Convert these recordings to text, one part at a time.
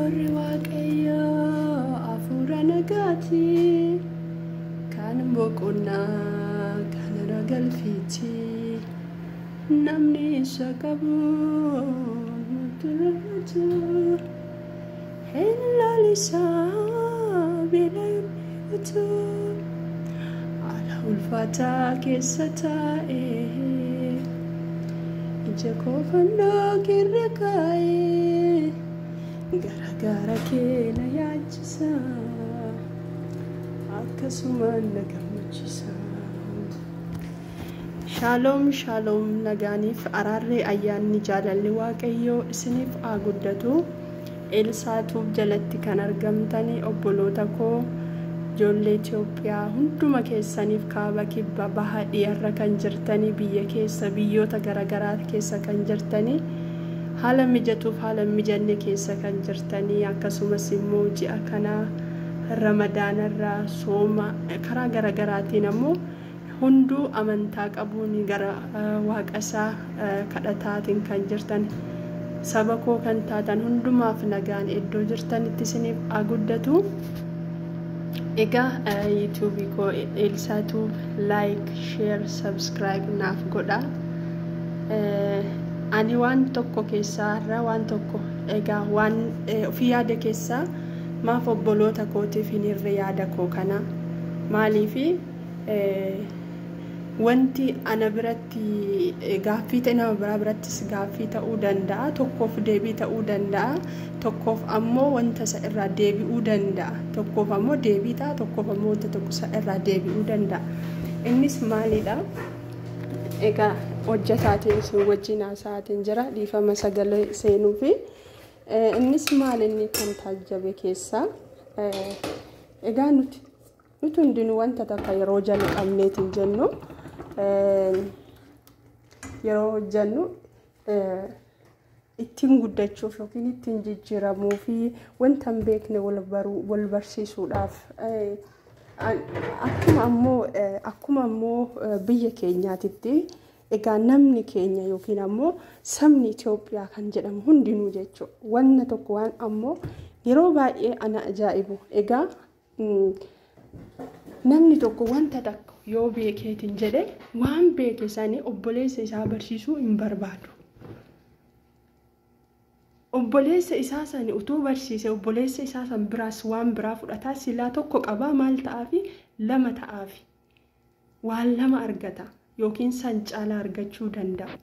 Afuurri Waaqayyoo afuura nagaati. Kan boqonnaa kan galfiiti. Namni isa qabu nutti rarratu. Hin lalisaa beela hin dheebotu. Haala ulfaataa keessa taa'ee ija koo fannoo keerra kaa'ee gara gaara kee na yaachisa, akkasumaan na gammachiisa. Shaaloom shaaloom, nagaaniif araarri, ayyaanni, jaalalli Waaqayyoo isiniif haa guddatu. Eelsaatuuf jalatti kan argamtanii obboloota koo, ijoollee Itoophiyaa hunduma keessaniif, kaaba, kibba, baha, dhiyarra kan jirtanii, biyya keessa, biyyoota garaagaraa keessa kan jirtanii, haala mijatuuf haala mijanne keessa kan jirtanii, akkasumas immoo ji'a kana Ramadaanarraa sooma karaa garaagaraatiin ammoo hunduu amantaa qabuun gara Waaqa isaa kadhataatiin kan jirtan, saba koo kan taatan hundumaaf nagaan iddoo jirtanitti isiniif haa guddatu. Egaa yuutuubii koo Eelsaatuuf like, share, subscribe naaf godha. Ani waan tokko keessaa irraa waan tokko, egaa waan ofii yaada keessaa maaf obboloota kootiif hin hirre yaada koo kana? Maaliifi wanti ana biratti gaaffii ta'e nama biraa birattis gaaffii ta'uu danda'a, tokkoof deebii ta'uu danda'a, tokkoof ammoo wanta isa irraa deebi'uu danda'a, tokkoof ammoo deebii ta'a, tokkoof ammoo wanta tokko isa irraa deebi'uu danda'a. Innis maalidha? Egaa hojjetaatiin isin wajjin haasa'aatiin jira, dhiifama sagalee seenuu fi innis maal inni kan taajjabe keessaa, egaa nuti hundinuu wanta takka yeroo jalqabneetiin jennu, yeroo hojjennu, ittiin guddachuuf yookiin ittiin jijjiiramuu fi wanta hin beekne wal baruu, wal barsiisuudhaaf, akkuma ammoo biyya keenyaatitti, egaa namni keenya yookiin ammoo sabni Itoophiyaa kan jedhamu hundinuu jechuudha. Wanna tokko waan ammoo yeroo baay'ee ana ajaa'ibu, egaa namni tokko wanta tokko yoo beekeetiin jedhe, waan beeke sanii obboleessa isaa barsiisuu hin barbaadu. Obboleessa isaa sani utuu barsiise, obboleessa isaa san biraas waan biraa fudhataa, silaa tokko qabaa maal ta'aafi, lama ta'aafi, waan lama argata yookiin san caalaa argachuu danda'a.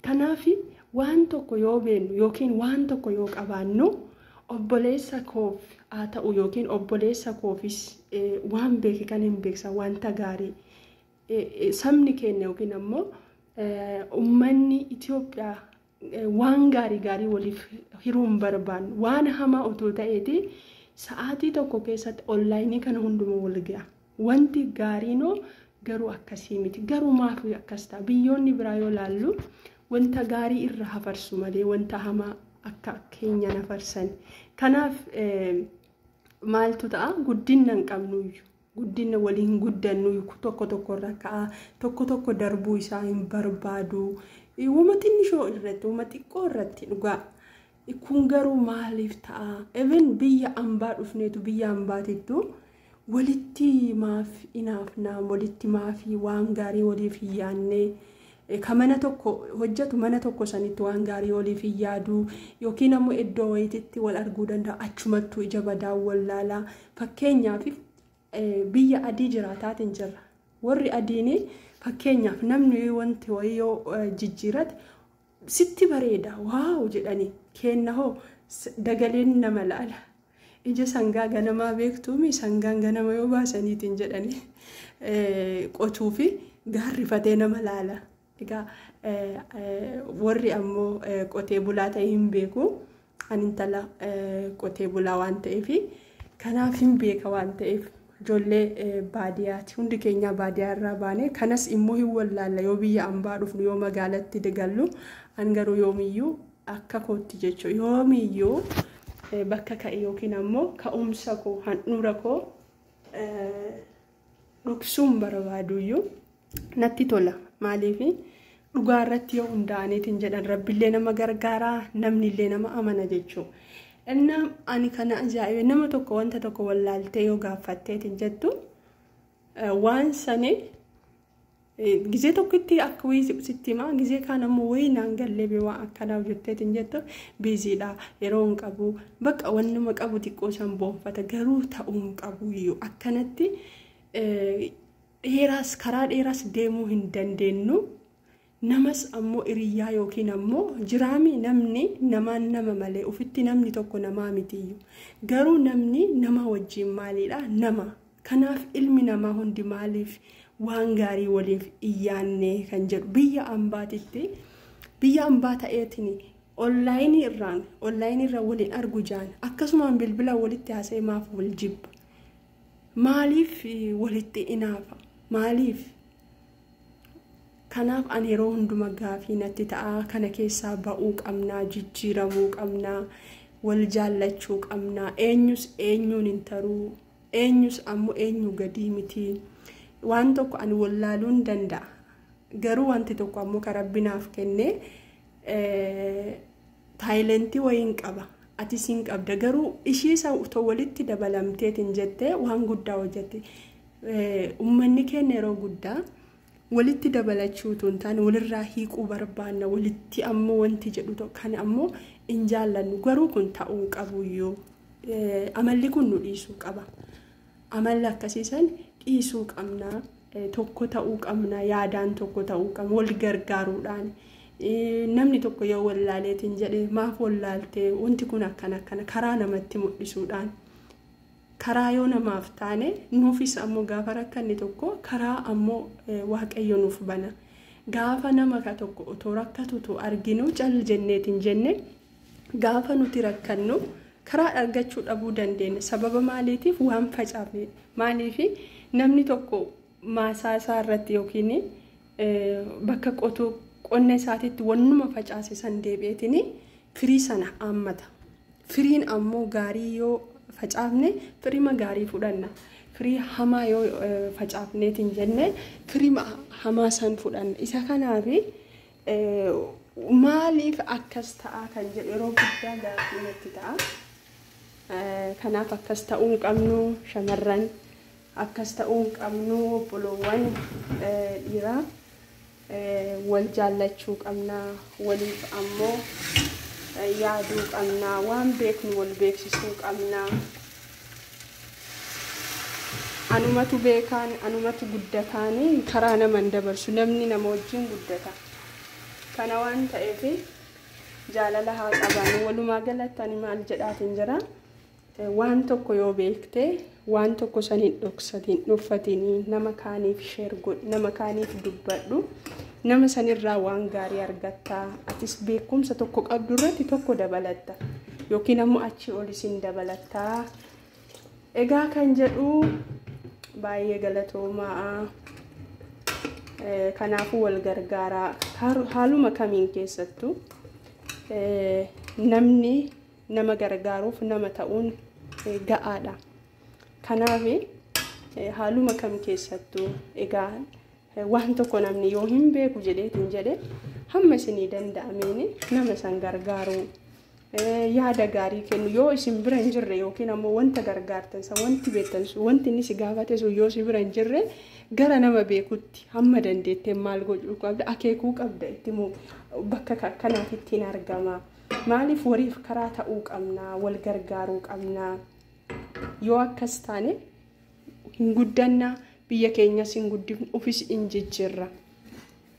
Kanaaf waan tokko yoo beennu yookiin waan tokko yoo qabaannu, obboleessa koof haa ta'u yookiin obboleessa koofis waan beeke kan hin beeksan, wanta gaarii sabni keenya yookiin ammoo uummanni Itoophiyaa waan gaarii gaarii waliif hiruu hin barbaannu. Waan hamaa otoo ta'eeti sa'aatii tokko keessatti onlaayinii kana hunduma wal ga'a. Wanti gaariinoo garuu akkasii miti. Garuu maaf akkas ta'a? Biyyoonni biraa yoo laallu wanta gaarii irra hafarsu malee wanta hamaa akka keenyan hafarsan. Kanaaf maaltu ta'a? Guddina hin qabnuyyuu. Guddina waliin guddannu, tokko tokko irra ka'a, tokko tokko darbuu isaa hin barbaadu. Wama xinnishoo irratti, wama xiqqoo irratti dhugaa. Kun garuu maaliif ta'a? Even biyya ambaa dhufneetu, biyya ambaatittu walitti maaf inaafnaa, walitti maafii waan gaarii waliif hin yaadne? Ka mana tokko hojjetu mana tokko sanitti waan gaarii waliif hin yaadu, yookiin ammoo iddoo wayiititti wal arguu danda'a, achumattuu ija badaa wallaalaa. Fakkeenyaaf biyya adii jiraataatiin jirra. Warri adiin fakkeenyaaf namni wanti wayii yoo jijjiirate sitti bareeda, wow jedhanii. Kenna hoo dagaleen nama laala. Ija sangaa ganamaa beektuumi? Sangaan ganama yoo baasaniitiin jedhanii qotuu fi gaarrifatee nama laala. Egaa warri ammoo qotee bulaa ta'e hin beeku. Ani intala qotee bulaa waan ta'eef, kanaaf hin beeka waan ta'eef, ijoollee baadiyyaati. Hundi keenya baadiyyaa irraa baane, kanas immoo hin wallaalla yoo biyya ambaa dhufnu, yoo magaalatti gallu. An garuu yoomiyyuu akka kootti jechuudha, yoomiyyuu bakka ka'e yookiin ammoo ka'umsa koo, handhuura koo dhoksuun barbaaduyyuu natti tola. Maaliif? Dhugaa irratti yoo hundaa'aniitiin jedhan, Rabbillee nama gargaaraa, namnillee nama amana jechuudha. Innaa ani kana ajaa'ibe, nama tokko wanta tokko wallaaltee yoo gaaffatteetiin jettu, waan sani gizee tokkotti akka wayii sitti himaa, gizee kaan ammoo wayii naan gallee waan akkanaa hojjetteetiin jettu, busy dha, yeroo hin qabu, bakka wannuma qabu xiqqoo san boonfata. Garuu ta'uu hin qabu iyyuu, akkanatti dheeraas karaa dheeraas deemuu hin dandeenyu. Namas ammoo hiriyyaa yookiin ammoo jiraami, namni namaan nama malee ofitti namni tokko namaa mitiyyuu. Garuu namni nama wajjin maaliidha? Nama. Kanaaf ilmi namaa hundi maaliif waan gaarii waliif iyyaanne kan jedhu, biyya ambaatitti, biyya ambaa ta'eetiin online irra waliin argu jaan, akkasumaan bilbila walitti haasa'e, maaf wal jibba? Maaliif walitti inaafa? Maaliif? Kanaaf ani yeroo hunduma gaafii natti ta'a. Kana keessaa ba'uu qabnaa, jijjiiramuu qabnaa, wal jaallachuu qabnaa. Eenyus eenyuun hin taruu, eenyus ammoo eenyu gadii miti. Waan tokko ani wallaaluun danda'a, garuu wanti tokko ammoo kan Rabbi naaf kennee talent wayiin qaba, atis hin qabda. Garuu ishii isa otoo walitti dabalamteetiin jettee waan guddaa hojjette. Uummanni keenya yeroo guddaa walitti dabalachuutu hin taane walirraa hiiquu barbaanna. Walitti ammoo wanti jedhu kan ammoo hin jaallannu. Garuu kun ta'uu qabuyyuu, amalli kun nu dhiisuu qaba. Amalli akkasiisan dhiisuu qabna. Tokko ta'uu qabna, yaadaan tokko ta'uu qabna, wal gargaaruudhaan. Namni tokko yoo wallaaleetiin jedhe, maaf wallaaltee, wanti kun akkana akkana, karaa namatti mul'isuudhaan, karaa yoo namaaf taane, nuufis ammoo gaafa rakkanne tokko karaa ammoo Waaqayyo nuuf bana. Gaafa nama ka tokko otoo rakkatutu arginu cal jenneetiin jenne, gaafa nuti rakkannu karaa argachuu dhabuu dandeenya. Sababa maaliitiif? Waan facaafne. Maaliif? Namni tokko maasaa isaa irratti yookiin bakka qotuu qonna isaatiitti wannuma facaase san deebi'eetiin firii sana haammata. Firiin ammoo gaarii yoo facaafne firiima gaarii fudhanna. Firii hamaa yoo facaafneetiin jenne firiima hamaa san fudhanna. Isa kanaaf maaliif akkas ta'a kan jedhu yeroo guddaa gaaffii natti ta'a. Kanaaf akkas ta'uu hin qabnu shamarran, akkas ta'uu hin qabnu obboloowwan dhiiraa. Wal jaallachuu qabna, waliif ammoo yaaduu qabna, waan beeknu wal beeksisuu qabna. Anumatu beekaan, anumatu guddataanii karaa naman dabarsu, namni nama wajjin guddata. Kana waan ta'eef jaalala haa qabaannu. Walumaa galatti ani maal jedhaatiin jira? Waan tokko yoo beekte, waan tokko san hin dhoksatin, dhoffatinii nama kaaniif share godhi, nama kaaniif dubbadhu. Nama sanirraa waan gaarii argattaa, atis beekumsa tokko qabdu irratti tokko dabalatta yookiin ammoo achii ol isin dabalattaa. Egaa kan jedhu, baay'ee galatoomaa. Kanaafuu wal gargaaraa. Haaluma kamiin keessattuu namni nama gargaaruuf nama ta'uun ga'aadha. Kanaaf haaluma kam keessattuu egaa waan tokko namni yoo hin beeku jedheetiin jedhe, hamma isinii danda'ameen nama san gargaaruu, yaada gaarii kennu. Yoo isin bira hin jirre yookiin ammoo wanta gargaartan san, wanti beektan sun, wanti inni si gaafate sun yoo si bira hin jirre, gara nama beekutti hamma dandeetteen maal gochuu qabda? Akeekuu qabda. Itti bakka kanaaf ittiin argama. Maaliif? Waliif karaa ta'uu qabna, wal gargaaruu qabna. Yoo akkas taane hin guddannaa, biyya keenyas hin guddifnu, ofis hin jijjiirra.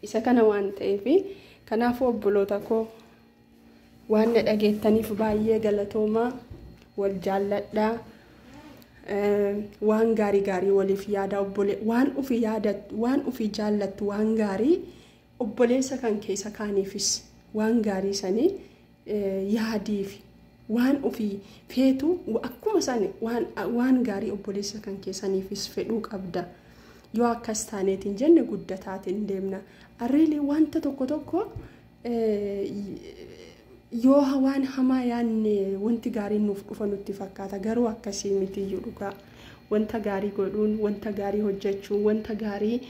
Isa kana waan ta'eef, kanaafuu obboloota koo, waan na dhageettaniif baay'ee galatoomaa. Wal jaalladhaa, waan gaarii gaarii waliif yaada. Obbole waan ofii yaadattu, waan ofii jaallattu, waan gaarii obboleessa kan keessa kaaniifis waan gaarii sanii yaadiif. Waan ofii feetu akkuma sani waan gaarii obboleessa kan keessaniifis fedhuu qabda. Yoo akkas taaneetiin jenne guddataatiin deemna. Arriilee wanta tokko tokko yoo waan hamaa yaanne wanti gaariin nuuf dhufa nutti fakkaata. Garuu akkasii mitiyyuu dhugaa. Wanta gaarii godhuun, wanta gaarii hojjechuun, wanta gaarii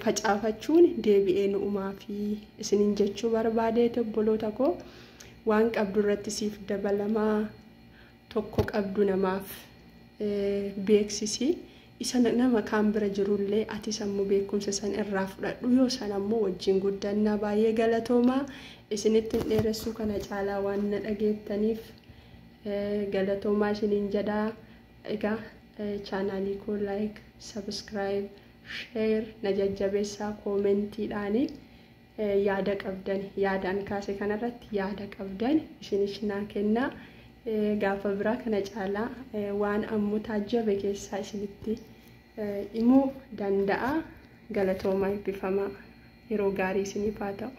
facaafachuun deebi'ee nu'umaa fi isiniin jechuu barbaadeeti. Obboloota koo, waan qabdu irratti siif dabalamaa. Tokko qabdu namaaf beeksisi. Isa nama kaan bira jirullee ati sammuu beekumsa san irraa fudhadhu, yoo san ammoo wajjin guddannaa. Baay'ee galatoomaa, isinitti hin dheeressuu. Kana caalaa waan na dhageettaniif galatoomaa isiniin jedhaa. Egaa chaanaalii koo like, subscribe, share na jajjabeessaa. Koomentiidhaanii yaada qabdan, yaadaan kaase kanarratti yaada qabdan isinis naa kennaa. Gaafa biraa kana caalaa waan ammoo taajjabe keessaa isinitti himuu danda'a. Galatoomaa, eebbifamaa, yeroo gaarii isiniif haa ta'u.